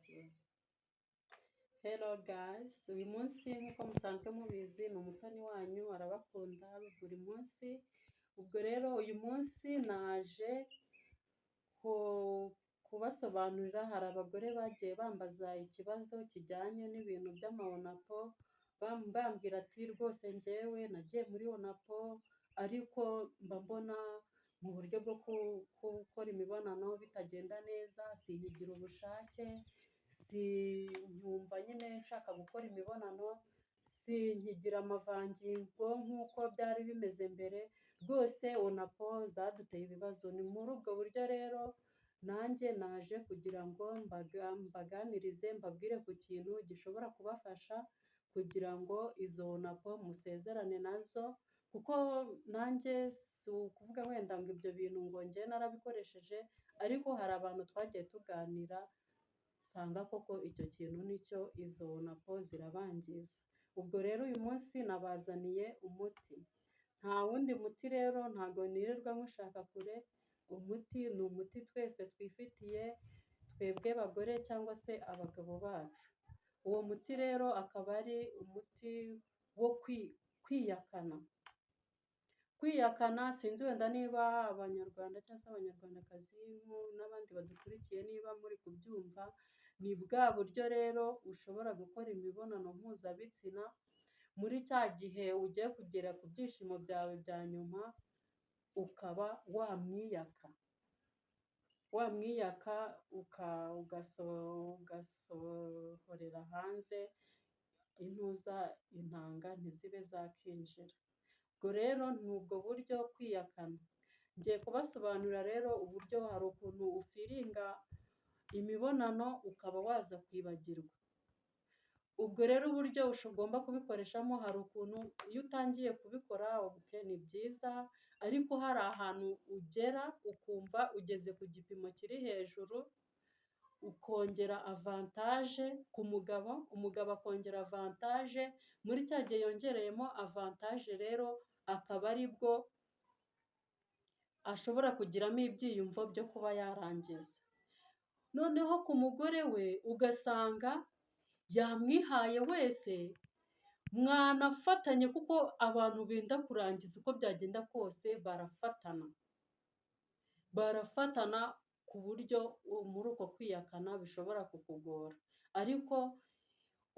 Kibazo. Hello guys, uyu munsi nk'uko musanzwe mubizi ni Umutoni wanyu, arabakunda buri munsi. Ubwo rero uyu munsi naje kubasobanurira, hari abagore bagiye bambaza ikibazo kijyanye n'ibintu by'ama onapo, bambwira ati: "Rwose njyewe nagiye muri onapo, ariko mba mbona mu buryo bwo gukora imibonano bitagenda neza, sinkigira ubushake, sinkumva nyine nshaka gukora imibonano, sinkigira amavangingo nk'uko byari bimeze mbere. Rwose onapo zaduteye ibibazo." Ni muri ubwo buryo rero nanjye naje kugira ngo mbaganirize, mbabwire ku kintu gishobora kubafasha kugira ngo izo onapo musezerane nazo, kuko nanjye si ukuvuga wenda ngo ibyo bintu ngo njye narabikoresheje, ariko hari abantu twagiye tuganira nsanga koko icyo kintu nicyo, izo onapo zirabangiza. Ubwo rero uyu munsi nabazaniye umuti. Nta wundi muti rero, ntabwo nirirwa nkushaka kure. Umuti ni umuti twese twifitiye, twebwe bagore cyangwa se abagabo bacu. Uwo muti rero akaba ari umuti wo kwiyakana. Kwiyakana, sinzi wenda niba Abanyarwanda cyangwa se Abanyarwandakazi n'abandi badukurikiye niba muri kubyumva. Ni bwa buryo rero ushobora gukora imibonano mpuzabitsina, muri cya gihe ugiye kugera ku byishimo byawe bya nyuma, ukaba wamwiyaka, wamwiyaka ugasohorera hanze intuza, intanga ntizibe zakinjira. Ubwo rero ni ubwo buryo kwiyakana. Ngiye kubasobanurira rero uburyo hari ukuntu ufeelinga imibonano ukaba waza kwibagirwa. Ubwo rero uburyo ugomba kubikoreshamo, hari ukuntu iyo utangiye kubikora, okay, ni byiza, ariko hari ahantu ugera ukumva ugeze ku gipimo kiri hejuru, ukongera avantage ku mugabo, umugabo akongera avantage. Muri cya gihe yongereyemo avantage rero, akaba ari bwo ashobora kugiramo ibyiyumvo byo kuba yarangiza. Noneho ku mugore we ugasanga yamwihaye wese, mwanafatanye, kuko abantu benda kurangiza uko byagenda kose barafatana, barafatana ku buryo muri uko kwiyakana bishobora kukugora. Ariko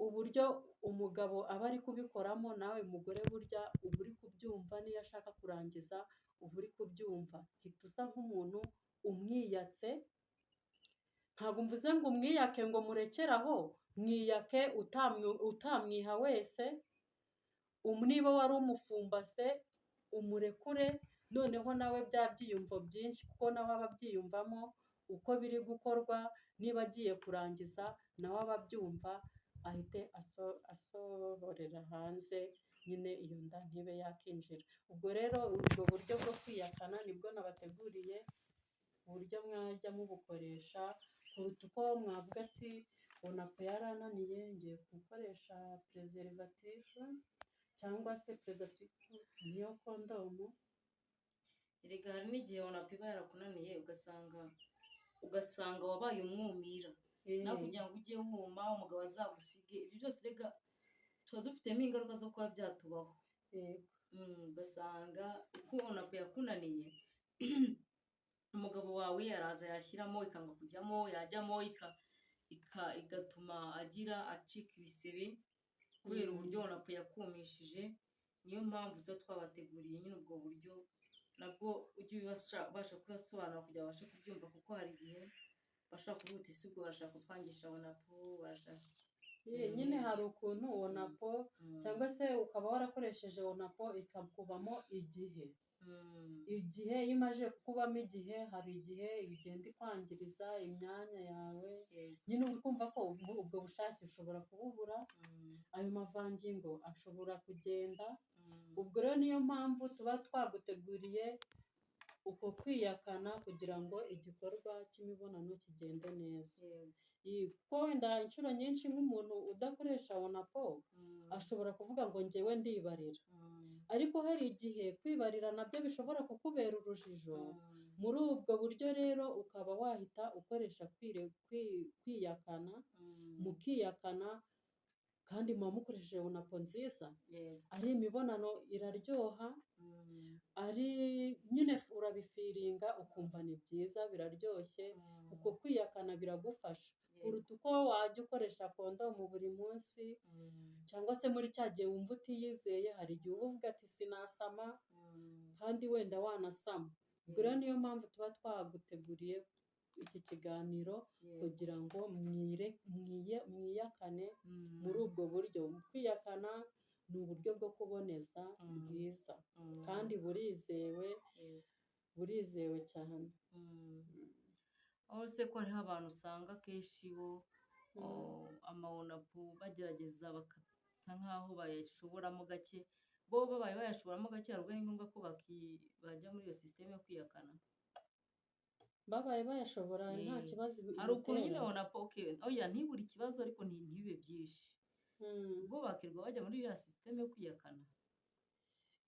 uburyo umugabo aba ari kubikoramo, nawe mugore burya uba uri kubyumva, n'iyo ashaka kurangiza uba uri kubyumva. Hita usa nk'umuntu umwiyatse. Ntabwo mvuze ngo umwiyake ngo murekere aho, mwiyake utamwiha wese. Niba wari umufumbase umurekure, noneho nawe bya byiyumvo byinshi, kuko nawe aba abyiyumvamo uko biri gukorwa, niba agiye kurangiza nawe aba abyumva, ahite asohorera hanze nyine iyo nda ntibe yakinjira. Ubwo rero ubwo buryo bwo kwiyakana nibwo nabateguriye, uburyo mwajya mubukoresha kuruta uko mwavuga ati: "Onapo yarananiye, ngiye gukoresha préservatif", cyangwa se préservatif niyo kondomu. Erega hari n'igihe onapo iba yarakunaniye, ugasanga wabaye umwumira nawe, kugira ngo ujye wuma umugabo azagusige. Ibyo byose rega tuba dufitemo ingaruka zo kuba byatubaho. Ugasanga uko onapo yakunaniye, umugabo wawe araza yashyiramo ikanga kujyamo, yajyamo igatuma agira acika ibisebe kubera uburyo onapo yakumishije. Niyo mpamvu tuba twabateguriye nyine ubwo buryo, nabwo ujye ubasha kubibasobanurira kugira ngo babashe kubyumva, kuko hari igihe bashobora kuvuga uti: "Si ubwo barashaka kutwangisha onapo, barashaka." Nyine hari ukuntu onapo, cyangwa se ukaba warakoresheje onapo ikakubamo igihe. Igihe iyo imaze kukubamo igihe, hari igihe igenda ikwangiriza imyanya yawe. Nyine uri kumva ko ubwo bushake ushobora kububura, ayo mavangingo ashobora kugenda. Ubwo rero niyo mpamvu tuba twaguteguriye uko kwiyakana kugira ngo igikorwa cy'imibonano kigende neza. Kuko wenda inshuro nyinshi nk'umuntu udakoresha onapo ashobora kuvuga ngo: "Njyewe ndibarira." Ariko hari igihe kwibarira nabyo bishobora kukubera urujijo. Muri ubwo buryo rero ukaba wahita ukoresha kwiyakana, mukiyakana kandi muba mukoresheje onapo nziza, ari imibonano iraryoha, ari nyine urabifiringa ukumva ni byiza biraryoshye, uko kwiyakana biragufasha kuruta uko wajya ukoresha kondomu buri munsi, cyangwa se muri cya gihe wumva utiyizeye, hari igihe uba uvuga ati sinasama kandi wenda wanasama. Ubwo rero niyo mpamvu tuba twaguteguriye iki kiganiro kugira ngo mwiyakane muri ubwo buryo. Kwiyakana ni uburyo bwo kuboneza bwiza kandi burizewe, burizewe cyane. Aho se ko hariho abantu usanga akenshi bo amawonapo bagerageza bagasa nk'aho bayashoboramo gake, bo babaye bayashoboramo gake hari ubwo ari ngombwa ko bajya muri iyo sisiteme yo kwiyakana? Babaye bayashobora nta kibazo Hari ukuntu nyine onapo oya ntibure ikibazo ariko ntibibe byinshi, bo bakirwa bajya muri iriya sisiteme yo kwiyakana.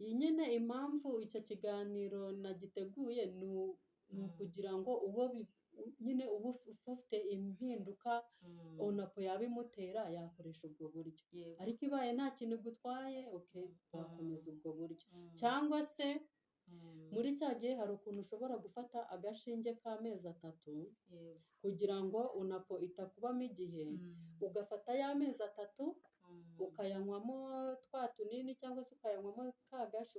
Iyi nyine impamvu icyo kiganiro nagiteguye ni ukugira ngo uwo nyine uba ufite impinduka onapo yaba imutera yakoresha ubwo buryo, ariko ibaye nta kintu igutwaye wakomeza ubwo buryo. Cyangwa se muri cya gihe hari ukuntu ushobora gufata agashinge k'amezi 3 kugira ngo onapo itakubamo igihe, ugafata ya mezi 3 ukayanywamo twa tunini cyangwa se ukayanywamo ka gashi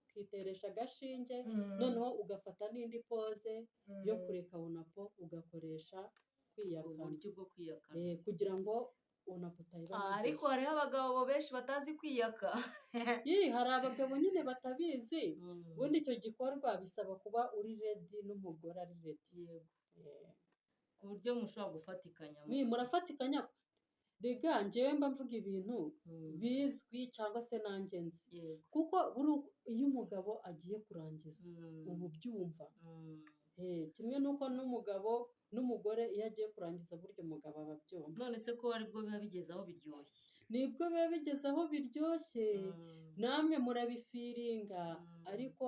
ukiteresha agashinge, noneho ugafata n'indi poze yo kureka onapo ugakoresha kwiyakana, uburyo bwo kwiyakana kugira ngo onapo utayibamo. Ariko hariho abagabo benshi batazi kwiyaka. Hari abagabo nyine batabizi. Ubundi icyo gikorwa bisaba kuba uri redi n'umugore ari redi, ku buryo mushobora gufatikanya. Murafatikanya. Rega njyewe mba mvuga ibintu bizwi cyangwa se nanjye nzi, kuko iyo umugabo agiye kurangiza uba ubyumva, kimwe n'uko n'umugabo n'umugore iyo agiye kurangiza burya umugabo aba abyumva. None se ko aribwo biba bigeze aho biryoshye? Nibwo biba bigeze aho biryoshye, namwe murabifiringa, ariko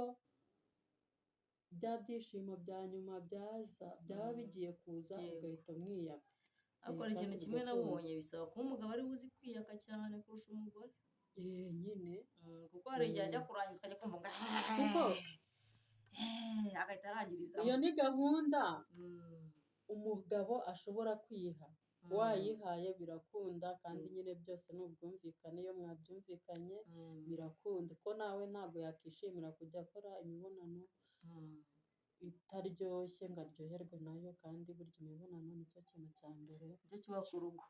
bya byishimo bya nyuma byaza byaba bigiye kuza ugahita mwiyaka. Ariko hari ikintu kimwe nabonye, bisaba kuba umugabo ari uzi kwiyaka cyane kurusha umugore. Nyine kuko hari igihe ajya kurangiza akajya kumva ngo kuko agahita arangiriza. Iyo ni gahunda umugabo ashobora kwiha, wayihaye birakunda, kandi nyine byose ni ubwumvikane, iyo mwabyumvikanye birakunda, ko nawe ntabwo yakishimira kujya akora imibonano itaryoshye ngo aryoherwe nayo, kandi burya imibonano nicyo kintu cya mbere nicyo cyubaka urugo.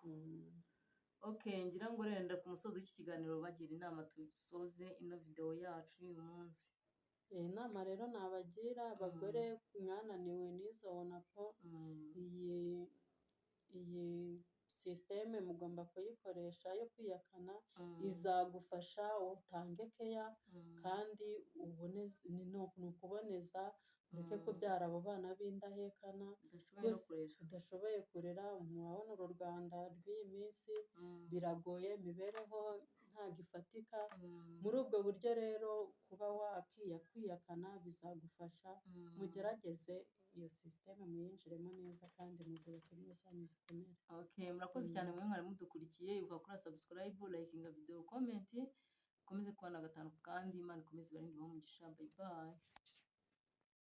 Ngira ngo renda ku musozi w'iki kiganiro bagira inama dusoze ino videwo yacu y'uyu munsi. Inama rero nabagira abagore mwananiwe n'izo onapo, iyi sisiteme mugomba kuyikoresha yo kwiyakana, izagufasha utange keya kandi ni ukuboneza, ureke kubyara abo bana b'indahekana udashoboye kurera. Murabona uru Rwanda rw'iyi minsi biragoye, imibereho ntabwo ifatika. Muri ubwo buryo rero kuba wakwiyakana bizagufasha, mugerageze iyo sisiteme muyinjiremo neza kandi muzubake ingo zanyu zikomere. Murakoze cyane mwe mwari mudukurikiye, ibuka gukora subscribe, likinga video, comment, mukomeze kubana gatanu kandi Imana ikomeze ibarinde umugisha. Bye bye.